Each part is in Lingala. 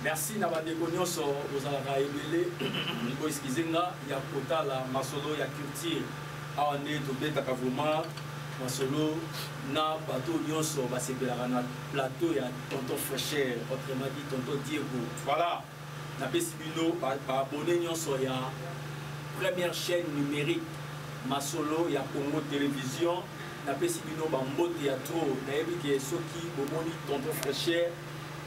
Merci na bandeko nyonso bozalaka ebele, boexcuse nga, ya kotala masolo ya culture. Awa nde tobetaka vraiment masolo na bato nyonso basepelaka na plateau ya Tonton Fraîcheur, autrement dit Tonton Diego. Voilà, napesi bino baabonné nyonso ya première chaîne numérique Masolo ya Congo Télévision, napesi bino bambote ya trop. Nayebi ke soki bomoni Tonton Fraîcheur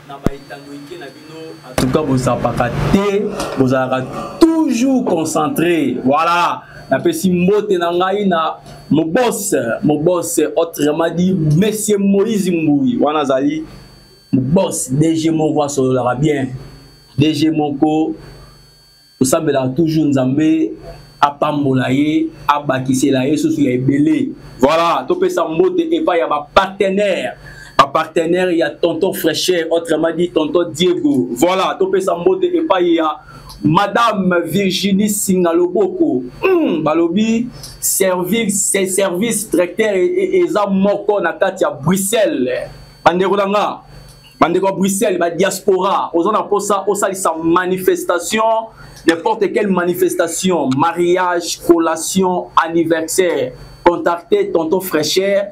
na baetando ike na bino, en tout cas bozapaka te, bozalaka toujours concentré. Voilà, napesi mbote na ngai na mobos mobos, autrement dit monsieur Moïse Mbui. Wana azali mobos DG moko asololaka bien, DG moko tosambelaka toujours Nzambe apambola ye, abakisela ye susu ya ebele. Voilà, topesa mbote epai ya bapartenaire, bapartenaire ya Tonton Fraîcheur, autrement dit Tonton Diego. Voilà, topesa mbote epai ya Madame Virginie Singaloboko. Balobi service, service tracteur eza moko na kati ya Bruxelles. Bandeko na nga, bandeko ya Bruxelles, badiaspora, oza na mposa osalisa manifestation, n'importe quelle manifestation, mariage, collation, anniversaire, contactez Tonton Fraîcheur.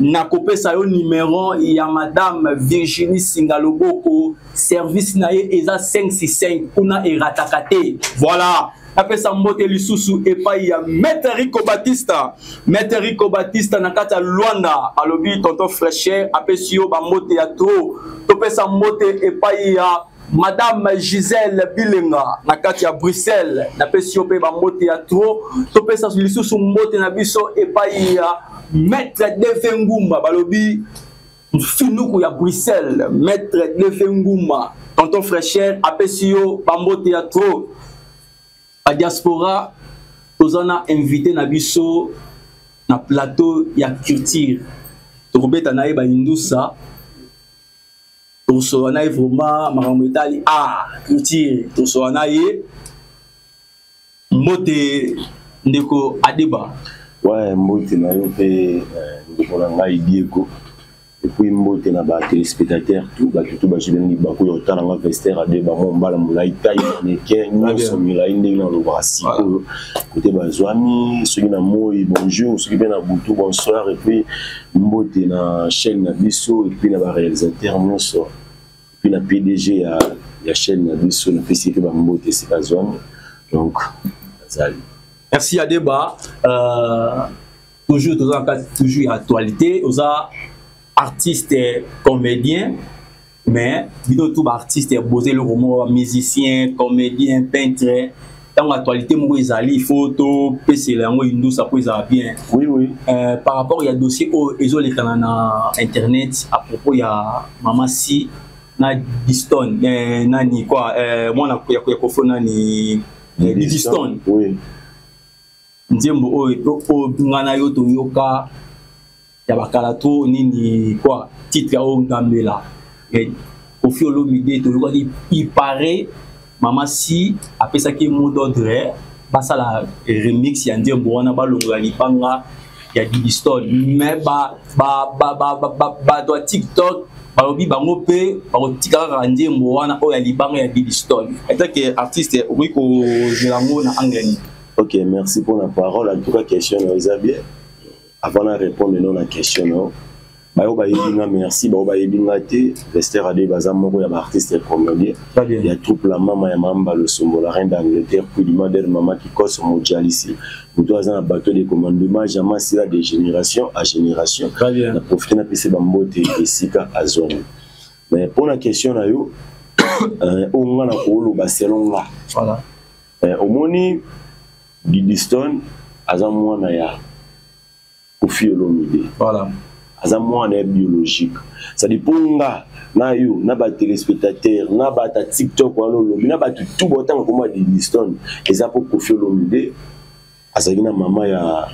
Nakopesa yo numéro ya Madame Virginie Singaloboko. Service na ye eza 565, kuna erataka te. Voilà, napesa mbote lisusu epai ya Maître Rico Batista, Maître Rico Batista na kati ya Luanda. Alobi Tonton Fraîcheur apesi yo bambote ya trop. Topesa mbote epai ya Madame Gisèle Bilenga na kati ya Bruxelles, napesi yo mpe bambote ya trop. Topesa lisusu mbote na biso epai ya Maître Deve Ngumba, balobi mfinuku ya Bruxelles, Maître Deve Ngumba. Tonton Fraîcheur apesi yo bambote ya trop. Badiaspora, toza na invité na biso na plateau ya culture, tokobeta na ye bayindusa, tokosola na ye vraiment makambo etali art, culture, tokosola na ye. Mbote ndeko Adeba. Ouais, mbote na yo mpe ndeko na ngai Diego, et puis mbote na batéléspectateur tout, bato tout bazwi bino libaku ya kotala nga Vester Adeba, mwa mbala molai, tai mannequin nyonso milai, ndenge nalobaka sikoyo kote bazwami. Soki na moi, bonjour, soki mpe na butu, bonsoir. Et puis mbote na chaîne na biso, et puis na baréalisateur nyonso, et puis na PDG ya chaîne na biso, napesi mpe bambote esika azwami. Donc azali. Merci Adeba. Toujours toza na kati toujours ya actualité. Oza artiste comédien, mais bino tout baartiste boza eloko moko, musicien, comédien, peintre. Ntango actualité moko ezali, il faut topesela yango indusa po ezala bien. Oui. Par rapport ya dossier oyo ezolekana na internet à propos ya Mama Si na Diston, nani quoi, mwana ya Kofo, nani, Didiston. Oui. Nzembo oyo oyo nga na yo toyoka ya bakala to nini quoi, titre oyo Ngambela, Koffi Olomide, toyokaki ipare Mama Si apesaki mot d'ordre basala remix ya nzembo wana, balongola libanga ya Didistone. Mais bato ya TikTok balobi bango mpe bakotika kaka nzembo wana oyo ya libanga ya Didistone. En tant que artiste, okoki kozela yango na angle nini? Ok, merci pour la parole. En tout cas, question na eza bien. Avant de répondre non na question no, bayo bayebi nga, merci. Bayo bayebi nga te, Vester Ade baza moko ya baartiste ya comédien ya troupe La Mama ya Mamba Losombo, la reine d'Angleterre, puis du modèle mama Kikoso Mojalisi, moto aza na bateau de commandement jamais sila, de génération à génération. Na profite napesi bambote esika azwami. Mais mpo na question na yo, oyo nga na koloba selon nga, voilà. Omoni Didistone aza mwana ya Koffi Olomide. Voilà. Aza mwana ya biologique, c'est-à-dire mpo nga na yo na batéléspectateur na bato ya TikTok wana olobi na bato tu botanga koma Didistone, eza mpo Koffi Olomide azalaki na mama ya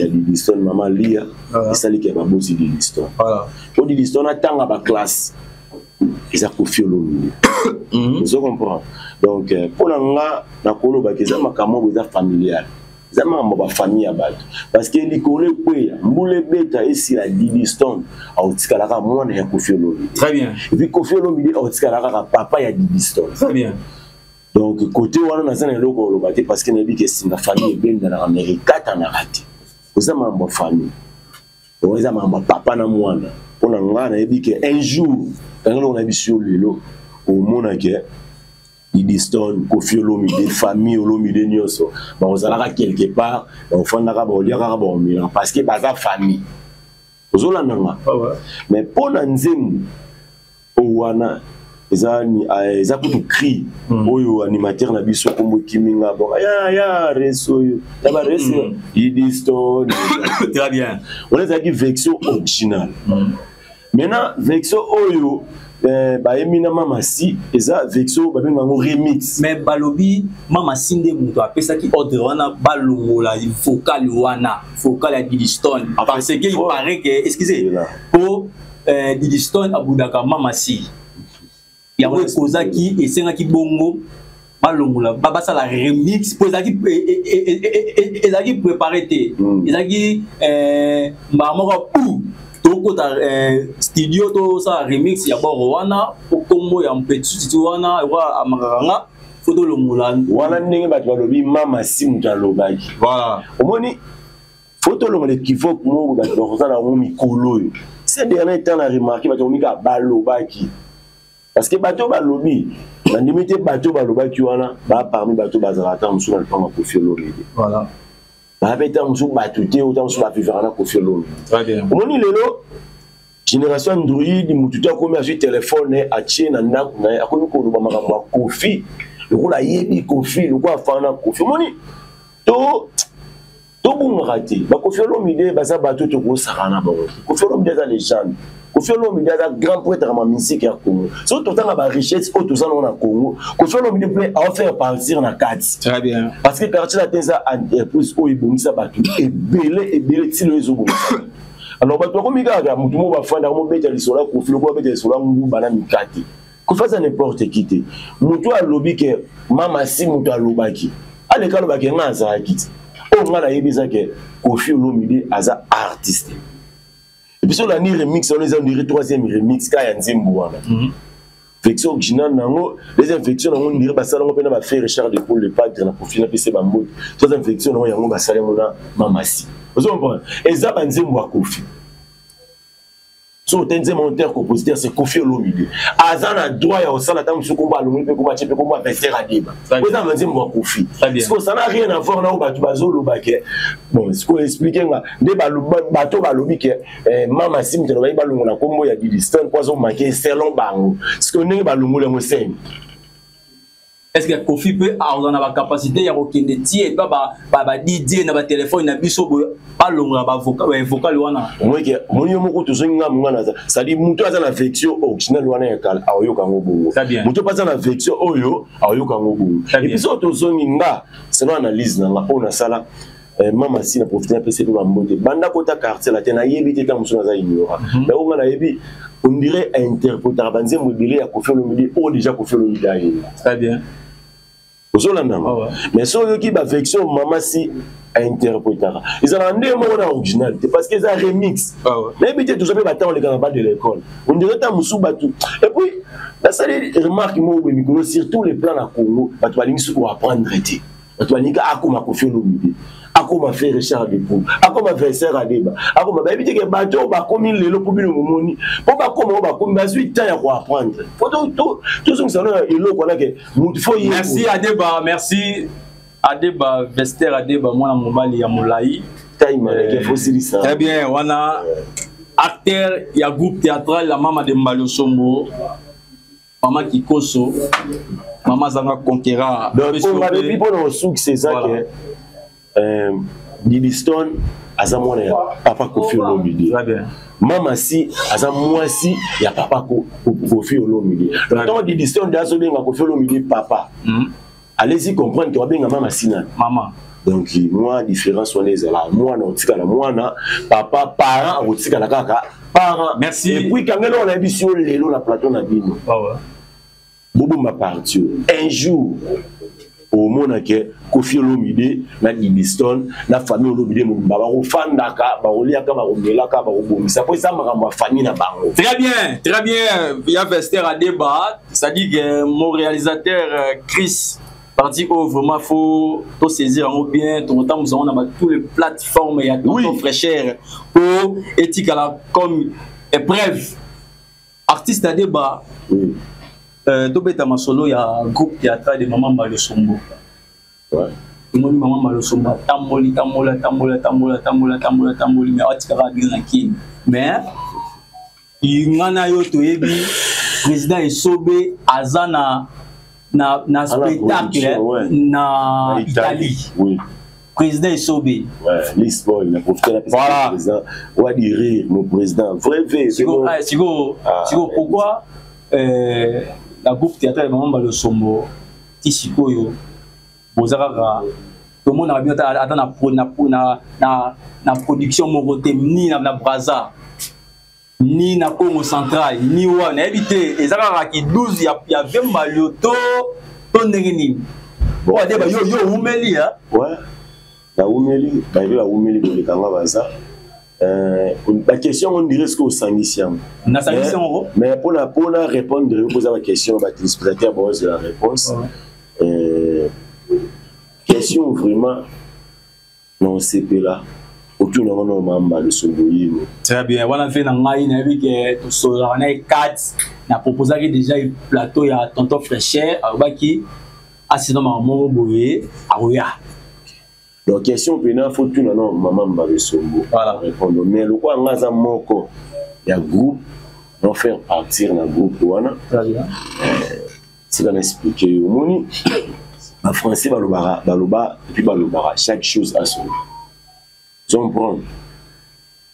Didistone, mama Lia, esaliki ya babosi Didistone. Mpo Didistone atanga baclasse, eza Koffi Olomide. Ozo comprendre? Donc mpo na nga nakolobaka eza makambo oyo eza familial. Eza makambo bafamille ya bato, parce que likolo ekweya, mbula ebeta, esila, Didi Stone aotikala kaka mwana ya Koffi Olomide. Très bien. Et puis Koffi Olomide aotikala kaka papa ya Didi Stone. Très bien. Donc côté wana naza na eloko oloba te, parce que nayebi ke esinga famille ebendanaka mais ekatanaka te. Oza makambo ya famille, oyo eza makambo ya papa na mwana. Mpo na ngai, nayebi ke un jour, ntango eloko nayebi si yo lelo omona ke Didi Stone, Koffi Olomide, famille Olomide nyonso bakozalaka quelque part, bakofandaka, bakolia kaka, bakomelaka, parce que baza famille. Ozolanda nga? Mais mpo na nzembo oyo wana, eza kutu cri oyo animateur na biso kombo ekiminga bon ya res oyo ya bares Didi Stone. Très bien. Wana ezalaki version originale. Maintenant, version oyo bayembi na Mama Si eza version babenga yango remix. Mais balobi Mama Si nde moto apesaki ordre wana, balongola vocal wana, vocal ya Didi Stone, parce que il paraît que, excusez, po Didi Stone abundaka Mama Si, yango ekozaki, esengaki bongo balongola, basala remix, mpo ezalaki préparé te. Ezalaki mbala moko pu tokota studio, tosala remix ya boro wana, po kombo ya mpetiti wana ekwa amakaka nga, fo tolongola. Wana ndenge bato balobi Mama Si moto alobaki. Voilà. Omoni, fo tolongola équivoque moko bato bakozala yango mikolo oyo. Ces dernier temps na remarqué bato komika balobaki, parce que bato balobi, nandimi te. Bato balobaki wana baa parmi bato bazalaka ata mosusu na lopango ya Koffi Olomide. Voilà. Baa mpe ta mosusu bato te, ota mosusu bavivaka na Koffi Olomide. Très bien. Omoni, lelo génération Android, motu te akomi, azwi telefone, atie na ndako na ye, akomi koloba makambo ya Koffi lokola ayebi Koffi, lokola afana na Koffi. Omoni, to tobungaka te. Bakoffi Olomide baza bato tokosaka na bango te. Koffi Olomide aza légende. Koffi Olomide aza grand prêtre ya mamusique ya Congo. Soki totanga barichesse oyo toza nango na Congo, Koffi Olomide mpe aofaire partir na kati. Très bien. Parce que Quartier Latin eza entreprise oyo ebongisa bato ebele ebele, ntina oyo ezobongisa. Alors bato bakomi kaka motu moko bafandaka mobeta lisolo ya Koffi lokola babeta lisolo ya nguba na mikate. Koffi aza n'importe qui te. Motu oyo alobi ke Mama Si moto alobaki, aleka alobaki, nga azalaki te. Oyo nga nayebi eza ke Koffi Olomide aza artiste. Et puis olandi remix wana, eza ondire troisième remix kaka ya nzembo wana. Version originale nango, deuxième version nango ndire basala yango mpe na bafrère Richard de Paul le Padre na Koffi, na pese bambote. Troisième version nango, yango basala yango na Mama Si. Ozo comprendre, eza banzembo ya Koffi. So ote nzembo, auteur compositeur c'est Koffi Olomide, aza na droit ya kosala ntango mosusu kombo alongoli mpe kombo atie mpe kombo Vester Adeba, po eza banzembo ya Koffi. Siko ça n'a rien à voir na oyo bato bazoloba ke bon. Siko explique nga nde bato balobi ke Mama Si moto alobaki balongola kombo ya Didi Stone po azomanke selon bango. Siko ndenge balongoli yango semi. Est ce que Koffi mpe aza na bacapacité ya kokende tie epa badidie na batelefone na biso boye, balongola bavocal wana? Omoni, yo moko tozongi nga monga naza, c'est-à-dire moto aza na version originale wana ya kala aoyoka yango bongo, moto mpe aza na version oyo aoyoka yango bongo. Et puis soki tozongi, nga selon analyse na nga oyo nasala, Mama Si na profite napesi mpe bambote. Banda kota Quartier Latin, nayebi te, ntango mosusu naza ignorant, mais oyo nga nayebi, on dirait interprétaka banzembo ebele ya Koffi Olomide oyo déjà Koffi Olomide ayemba. Très bien. Ozolanda nga? Mais soki oyoki baversion Mama Si interprétaka, ezalaka nde moko na original te, parce que eza remix. Nayebi te, toza mpe batango oleka na ba de l'école, on dirait ta mosusu bato. Et puis nasali remarque moko boye mikolo, surtout les plans na Congo, bato balingi soki koapprendre te. Bato balingi akoma Koffi Olomide, akoma frère Richard Depoux, akoma Verser Adeba, akoma. Bayebi te ke bato oyo bakomi lelo, mpo bino momoni, mpo bakoma oyo bakomi, bazwi temps ya koapprendre. Fo tozongisa no eloko wana ke motu fo. Merci Adeba, merci Adeba, Vester Adeba, mwana mobali ya molai. Fosilisa. Très bien. Wana acteur ya groupe théâtral la Mama de Mbalosombo, Mama Kikoso, Mama Zanga Conquérant. Donc ongabebi mpona osukisa eza ke Didi Stone aza mwana ya papa Koffi Olomide, Mama Si aza mwasi ya papa Koffi Olomide. Donc ntango Didi Stone nde azobenga Koffi Olomide papa, allez-y comprendre ke wabenga Mama Si nani? Mama. Donc mwa différence wana ezala, mwana otikala mwana, papa parent akotikala kaka parent. Merci. Et puis kangelo wana yebi si yo lelo na plateau na bino, bobomba parti oyo, un jour Omona ke Koffi Olomide na Didistone na famille Olomide mobimba bakofandaka, bakoliaka, bakomelaka, bakobongisa mpo eza makambo ya famille na bango. Très bien, très bien. Ya Vester Adeba, c'est-à-dire que mon réalisateur Chris parti oyo vraiment faut to saisir yango bien, tokotambusa yango na ba tous les plateformes ya Tonton Fraîcheur po etikala comme épreuve. Artiste Adeba, tobeta masolo ya groupe théâtral de Maman Malosombo. Tomoni Maman Malosombo atamboli, tamboli, atamboli, atamboli, atamboli, atamboli, atamboli, mais atikaka bien na Kin. Mais nga na yo toyebi président Esobe aza na À la spectacle production, ouais. na Na Italie. Italie. Oui. Président Esobe. Ouais, Lisbonne, il a profité la président. Wadi rire, mon président. Vrai, vrai, c'est Siko, bon. ah, siko, Ah, siko, ouais. pourquoi la groupe théâtrale Maman Balosombo, ti sikoyo, bozakaka, tout le monde a bien ata na pro, na pro, na, na, na production moko te, ni na, na Brazza, ni na Congo central, ni wa, na yebi te, ezakaka ki 12 ya, ya Vemba Lyoto, to ndenge nini? Bon. Oyo adeba, yo, yo, umeli, hein? Ouais. Na umeli, ba yebi ba umeli koleka nga baza. Ba question, on dirait ce que osangisi yango. Nasangisi Mais yango? Mais pour la répondre, poser la question, ba téléspectateur, bon, c'est la réponse. Question vraiment, non, c'est pas là. Autour de nous, maman, le somboyimo. Très bien. Voilà, fait dans ngai, na vu que tout ça, on a 4. Na proposé que déjà un plateau ya Tonton Fraîcheur, alobaki, assis dans ma mort, boye, aroya. Donc, question maintenant, faut tout non, maman Mbalo Sombo. Répondre. Mais le quoi, on a moko, il y a groupe, on faire partir dans le groupe, wana. Très bien. C'est qu'on a expliqué au moni. En français, balobara, baloba, et puis balobara, chaque chose a son. Tu comprends?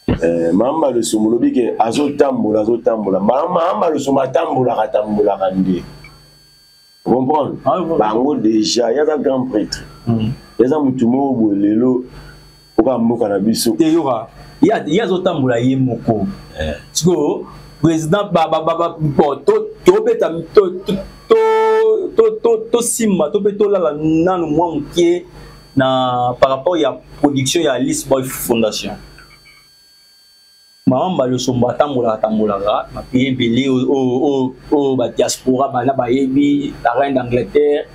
Maman Mbalo Sombo, lobi ke azo tambola, azo tambola. Maman Mbalo Sombo atambola, atambola, rande. Tu comprends? Ah, oui, oui. Bango déjà, il y a un grand prêtre. Il y a un mutu moko boye lelo, oka mboka na biso. Te yoka, il y a zo tambola ye moko. Siko, président, ba, ba, ba, ba, bon, to, to beta, to, to, to, to, to, to simba, to be to lala nanu mwa mokie na, par rapport ya production ya Alice Boy Fondation. Maman Mbalo Sombo atambolaka, atambolaka, ba pays ebele, o, o, o, o, ba diaspora, ba na ba yebi, la reine d'Angleterre,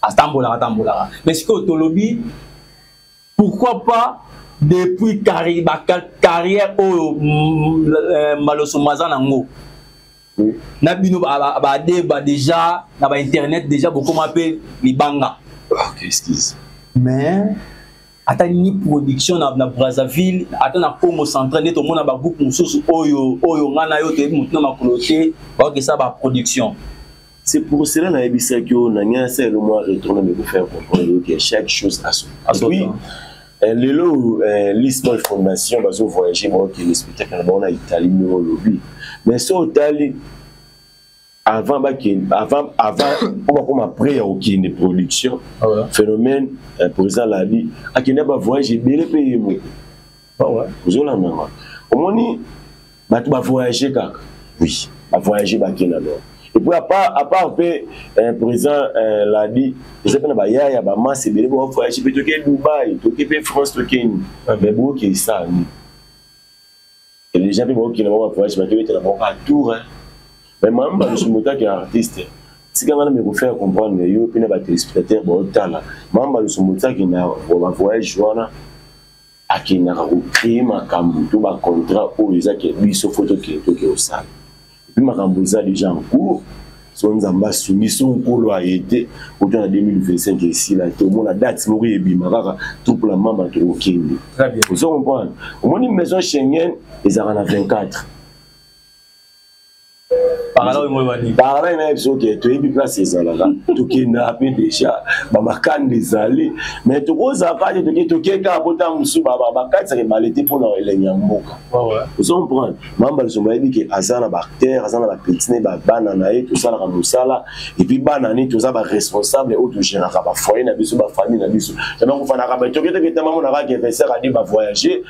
atambolaka, atambolaka. Mais sikoyo tolobi, pourquoi pas depuis ba carrière oyo, Mbalo Sombo aza nango. Na bino ba, ba, ba débat déjà, na ba internet déjà, beaucoup mpe libanga. Ok, excuse. Mais ata ni production na Brazzaville, ata na Congo central, nde tomona ba groupe mosusu oyo, oyo nga na yo toyebi motu na makolo te, bakokesa ba production. C'est pour cela na yebisaki oyo, na ngai asala eloko moko retourner, mais pour faire comprendre que chaque chose a son A son Oui. temps. Lelo, Lisbonne Fondation bazo voyager, bakokende spectacle na bango na Italie, ndenge olobi. Mais so otali, avant bakende, avant, avant, po bakoma prêt ya kokende production, phénomène, président Ladi, akende ba voyage ebele mpe ye moko. Ozolanda nga. Omoni, bato ba voyager kaka. Oui, ba voyager bakende alors. Et puis à part mpe, président, Ladi, eza mpe na bayaya, ba masse ebele ba voyager mpe toke Dubaï, toke mpe France, toke nini. Mais boke esala nini? Et les gens mpe bakokende bango ba voyage, bakebetela bango kaka tour, hein. Mais maman, bah, je suis moto qui est artiste. Tika nga na me faire comprendre yo pe na ba téléspectateurs ba otala. Maman, bah, je suis moto qui na ba voyage wana akendaka ko créer makambo to ba contrat oyo eza ke biso faut toke toke osala. Et puis makambo eza déjà en cours. So Nzambe asungi so nkolo aye te, autant na 2025 esila te, omona date moko ebima kaka troupe la mama tokokende. Très bien. Ozo comprendre? Omoni maison Schengen ezalaka na 24. Par là, oyo bani. Par là, na biso ke toyebi place ezalaka. Tokenda pe déjà, ba makanda ezali. Mais tokozala te, toke, toke kaka po ntango mosusu bakatisaka ebale te mpona elengi ya mboka. Ozo comprendre? Mamba Lusombo ayebi ke aza na ba acteur, aza na ba petit ne, ba bana na ye, tosalaka mosala. Et puis bana ni, toza ba responsable oyo togéraka ba foyer na biso, ba famille na biso. Jamais kofanaka ba toke, toke, tama monaka ke Vincent a dit ba voyager.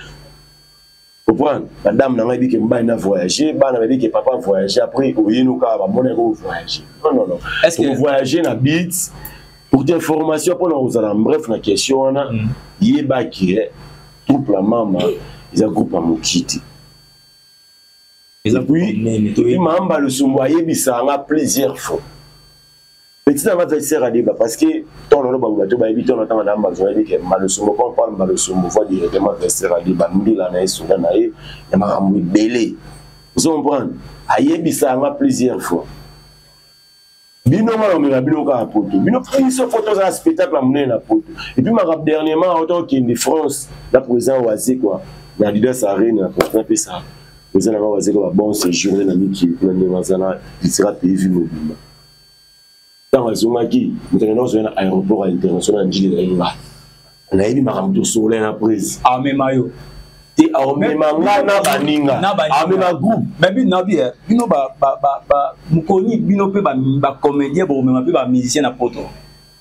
Comprendre? Madame na ngai dit que mobali na voyager, bana ba dit que papa voyager, après oyino ka ba mona ko voyager. Non, non, non. Est-ce que voyager na beat, Pour tes information, mpona kozala bref na question wana, yebaki troupe la mama eza groupe ya moki te. Eza puis Mamba Lusumbu ayebisaka nga plusieurs fois, petit nanga Vestiaire Adeba, parce que ntango nano bango bato bayebi ntango ntango na Mbazo, bayebi ke Mbalusumbu, quand on parle Mbalusumbu, voit directement Vestiaire Adeba, mbila na ye, soda na ye ya makambo ebele. Ozo comprendre? Ayebisaka nga plusieurs fois: bino nga nomema bino kaka poto, bino biso fo tozala spectacle ya monene na poto. Et puis makambo dernièrement auta okende France na président Waze quoi, na Adidas Arena, na président apesa président nanga Waze quoi bon séjour na mikili kuna, ndenge aza na lisika pays vi mobimba. Ntango azongaki, moto akenda kozwa na aéroport international Njili, nayebi nga, nayebi makambo tosola na prise. Amema yo? Te, aomema nga na baninga, amema groupe. Mais bino nabi, bino mokoni, bino mpe bacomédien, bokomema mpe bamusicien na poto?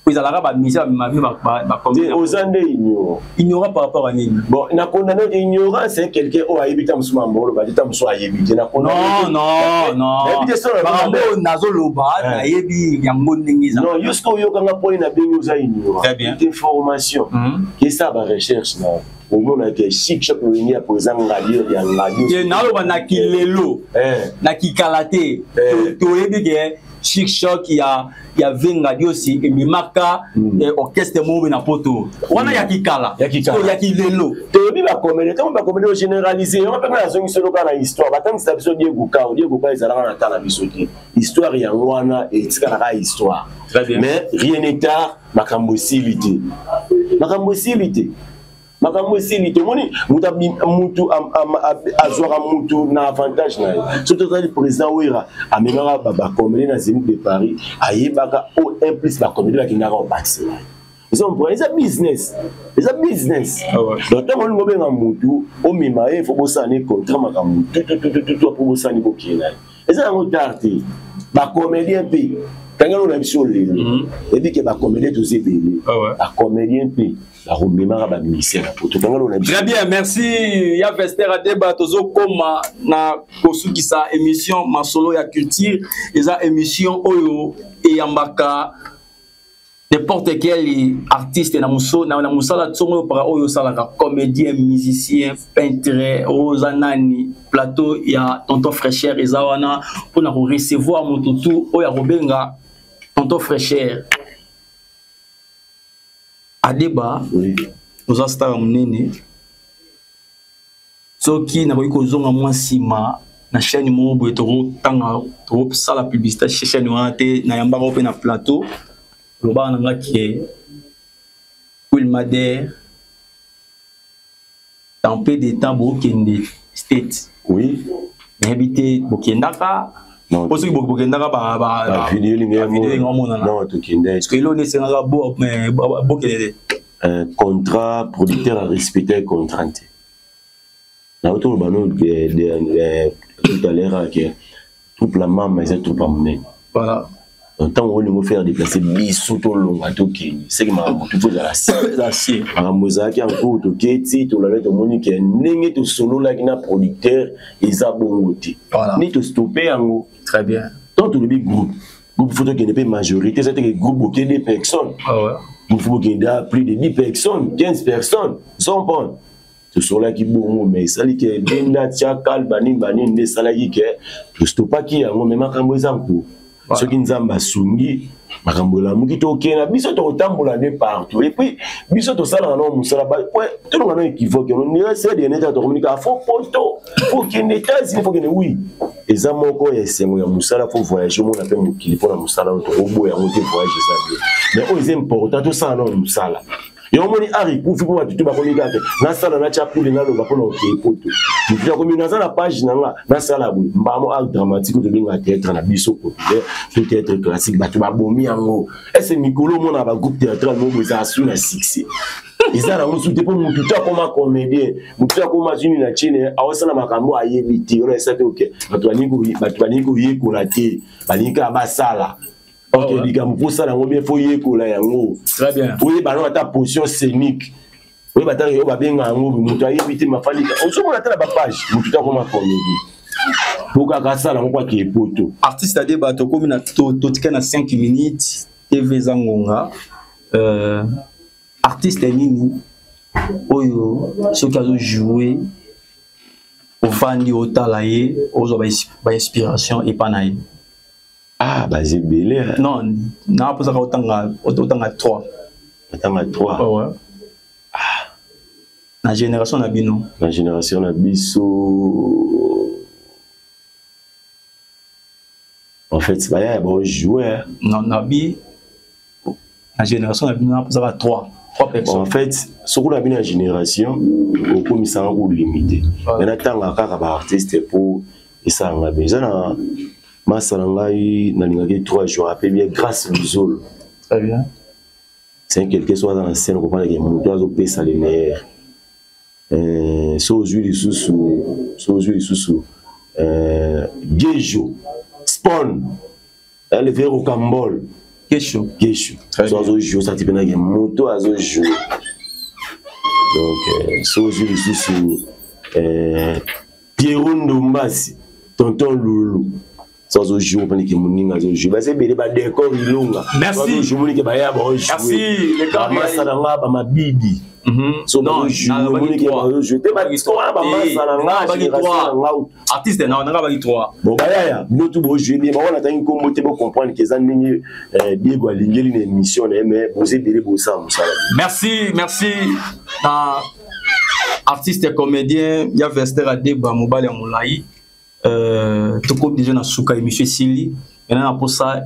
Po ezalaka bamusicien bamema bino bacomédien. Oza nde ignorant. Ignorant par rapport à nini? Bon, na condamné te. Ignorant, c'est quelqu'un oyo ayebi ta mosusu mambo oloba te, ta mosusu ayebi te. Na non, non, non, makambo oyo nazoloba, nayebi yango ndenge eza. Non, yo soki oyokanga mponi nabengi oza ignorant. Très bien. Information kesa barecherche na omona ke Chic Choc loyenge ya président Ngadio ya Ngadio. Te, naloba na kilelo, na kikala te. Toyebi ke Chic Choc ya Venga Diosi ememaka orchestre moko na poto wana ya kikala. Ya kikala. Ya kilelo. Toyebi bacomédien, ntango bacomédien ogénéralise yango mpe nga nazongi solo kaka na histoire batangisa biso Diego Kao. Diego Kao ezalaka na ta na biso te. Histoire yango wana etikalaka histoire. Mais rien n'est tard. Makambo esili te, makambo esili te, makambo esili te. Omoni, mutu azwaka mutu na avantage na ye. Soki tozali président Wera amemaka bacomédien na Zénith de Paris, ayebaka o un plus bacomédien bakendaka obakisela ye. Eza eza business, eza business. Donc ntango olingi obenga mutu, omema ye, fo bosala ni contrat, makambo tututututu, po bosala ni bokende na ye. Eza yango tard te. Bacomédien mpe tangelo na biso lelo, eyebi ke bacomédien toza ebele, bacomédien mpe bakomemaka bamusicien na poto. Tangelo na biso. Très bien, merci ya Vester Adeba. Tozokoma na kosukisa émission Masolo ya culture. Eza émission oyo eyambaka n'importe quel artiste na muso na mosala ntongo oyo paka oyo osalaka, comédien, musicien, peintre, oza nani, plateau ya Tonton Fraîcheur eza wana mpona korecevoir moto tu oyo akobenga Tonton Fraîcheur Adeba. Oui. Oza star monene. Soki nakoki kozonga mwa nsima na chaîne moko boye, tokotanga, tokosala publicité chaîne wana te, nayambaka mpe na plateau, olobaka na nga ke Wilmader, dans peu de temps bokende State. Oui. Nayebi te, bokendaka? Po soki bokendaka, bavideo elingi omonana. Non, tokende. Parce que eloni esengaka bokende te. Contrat, producteur a respecté contrat te. Nauti koloba no tout à l'heure ke troupe la mama eza troupe ya monene. Ntango olingi ofaire déplacer biso, tolonga, tokende, seke makambo tu mpo ezala si makambo ezalaki en cours. Toketi, tolala, tomoni ke ndenge tosololaki na producteur eza bongo te, ni tostope yango. Très bien. Tant tolobi groupe, groupe fo tokende mpe majorité. Eza teke groupe bokende personne, groupe fo bokende plus de 10 personnes, 15 personnes, sans prendre. Tosololaki bongo, mais esali ke benda tia kal banini banini nde esalaki ke tostopaki yango. Mais makambo eza nko, soki Nzambe asungi, makambo elamuki, tokende na biso, tokotambola nde partout. Et puis biso tosalaka nao mosala, tolonga no équivoque se dernier temps tokomunika fo poto, fo kende États-Unis, fo kende. Oui, eza moko ya esengo ya mosala, fo voyage, omona mpe mokili mpona mosala oyo. Tokoboya yango te, voyage eza bien, mais oyo eza important, tosala nao mosala yango. Moni art ekufi mpo bato te bakomi kaka nasala, natya pule, naloba mpona okee poto. Motu akomi naza na page na nga, nasala boye mbamo. Art dramatique oyo tobengaka théâtre na biso populaire to théâtre classique, bato babomi yango. Ese mikolo omona bagroupe théâtral moko eza asu na succès, eza nango su te, mpo motu te akoma comédien, motu te akoma zwini na chine, aosala makambo ayebi te. Wana esa te oke bato balingi koyekola te, balingi kaka basala. Ok, likambo mpo osala yango bien, fo yekola yango, oyeba yango, ata position scénique oyeba, ata oyo babenga yango, moto ayebi te mafalika. Ozomona ata na bapage, motu te akoma comédie po kaka asala yango kwaki epoto. Artiste Adeba, tokomi na totika na 5 minutes, TV eza ngonga. Artiste nini oyo soki azojoue, ofandi otala ye, ozwa bainspiration epa na ye? Ah, baza ebele. Non, naposaka otanga 3. Otanga 3? Oh, ouais. Ah. Na génération na bino. Na génération na biso, en fait, baya bajoueur. Non, na génération na bino, naposaka 3 personnes. En fait, soki na bino ya génération, okomisanga kolimite, mais natanga kaka baartiste mpo esalanga be. Eza na masa na ngai nalingaki 3 jours ape bien, Grâce Luzolo. Très bien. C'est un quelqu'un, so aza na scène, comprendre ke moto azopesa le meilleur. So ozwi lisusu Gejo Spon, le vrai Rocambole. Gesho. Gesho, so azojoue, sati mpenake moto azojoue. Donc so ozwi lisusu Pierrot Ndombasi, Tonton Lulu, so azojoue, mpeneke moninga azojoue. Baza ebele, badécor ilonga. Merci. Azojoue, monike baya Merci. baojouebamasa na nga, bamabidi, so bazojoue, monike bazojoue te, wana bamasa na nga, génération na nga. Artiste na nga baki 3. Bon, bayaya, bino tu bojoue bien. Bango natangi nkombo te, bocomprendre ke eza ndenge Diego alingeli na émission na ye, mais boza ebele, bosala mosala. Merci, merci na artiste comédien ya Vester Adeba, mobali ya molai. Tokomi déjà na suka, émission esili. Maintenant, na posa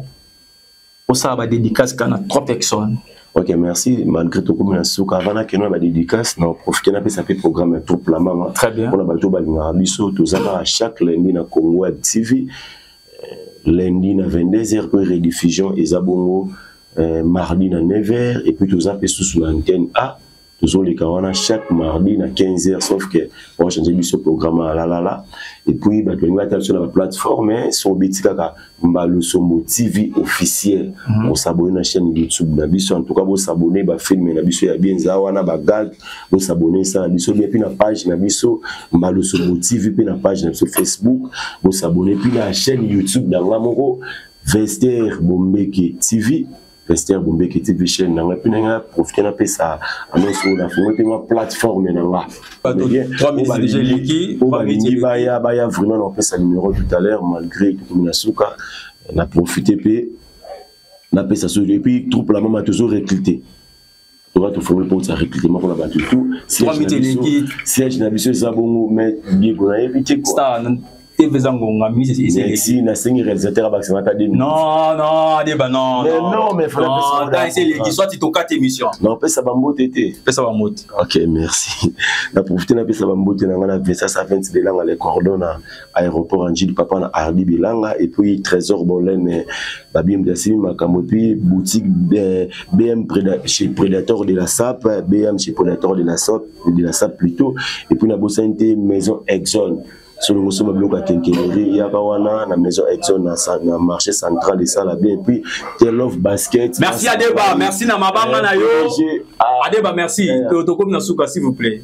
osala badédicace kaka na trois personnes. Ok, merci. Malgré tokomi na suka, avant nakende na badédicace, na profite napesa mpe programme ya Troupe La Mama. Très bien. Mpona bato balingaka biso, toza kaka chaque lundi na Congo Web TV, lundi na 22h, mpe rediffusion eza bongo mardi na 9h. Et puis toza mpe susu na Antenne A, tozoleka wana chaque mardi na 15h, sauf que bachange biso programme alalala. Et puis bato balingi batala biso na baplateforme, so obeti kaka Mbalusombo TV officiel, bosabone na chaîne YouTube na biso. En tout cas, bosabone, bafilme na biso ya bien eza wana, bagag, bosabone, esala biso bien. Mpe na page na biso Mbalusombo TV, mpe na page na biso Facebook, bosabone. Mpe na chaîne YouTube na nga moko, Vester Bombeke TV, Vester Bombeke TV, chaîne na nga. Mpe na nga profite napesa annonce oyo, nafongo mpe mwa plateforme na nga. Oyo balingi baya, baya vraiment, napesa numéro tout à l'heure. Malgré tokomi na suka, na profite mpe napesa so. Et puis Troupe La Mama, tozo recruter, toka tofongoli mpo tia recrutement mpona bato tout. Siège na biso eza bongo, mais Diego, nayebi te. TV eza ngonga. Merci. Nasengi réalisateur abakisanga ata deux. Non, non, Adeba, non. Mais non, mais non, eleki, soit tokata émission. Napesa bambote te. Pesa bambote. Ok, merci. Na profite napesa bambote na nga na Vincent Savent Belanga, le cordon na aéroport Angile, papa na Ardi Belanga, et puis Trésor Bolem, babim dasimi makambo, et puis boutique BM chez Prédateur de la SAP, BM chez Prédateur de la SAP plutôt. Et puis na bosani te Maison Exxon, solongo so biloko ya quincaillerie, yaka wana na Maison Exxon na marché central, esala bien. Et puis Telove Basket. Merci Adeba, merci na mabanga na yo Adeba, merci. Tokomi na suka, s'il vous plaît,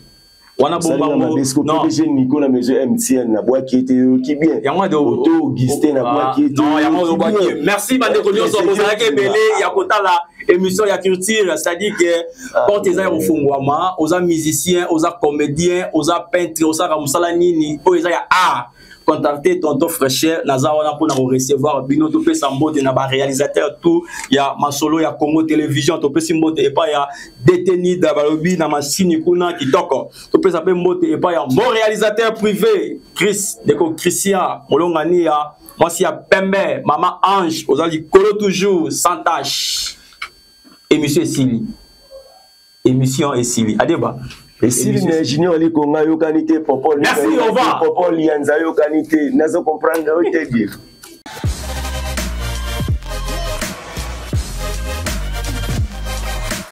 wana bombango. PDG Nico na Maison MTN, nabwaki ete yoki bien. Yango. Oto Augustin, nabwaki ete. Non, yango obwaki. Merci bandeko nyonso bozalaki ebele ya kotala émission ya culture, c'est-à-dire que porte eza ya kofungwama. Oza musicien, oza comédien, oza peintre, osalaka mosala nini oyo eza ya art, contacter Tonton Fraîcheur, naza wana mpona korecevoir bino. Topesa mbote na baréalisateur tout ya masolo ya Congo Télévision. Topesi mbote epai ya Detenida, balobi na masini kuna kitoko. Topesa mpe mbote epai ya mon réalisateur privé Chris, ndeko Christian Molongani ya mwasi ya pembe, mama Ange, oza likolo toujours sans tâche. Émission esili, émission esili, Adeba. Esili na Junior Likonga, ayokani te. Popol. Merci, au revoir. Popol Yanza, ayokani te, nazo comprendre yo te bien.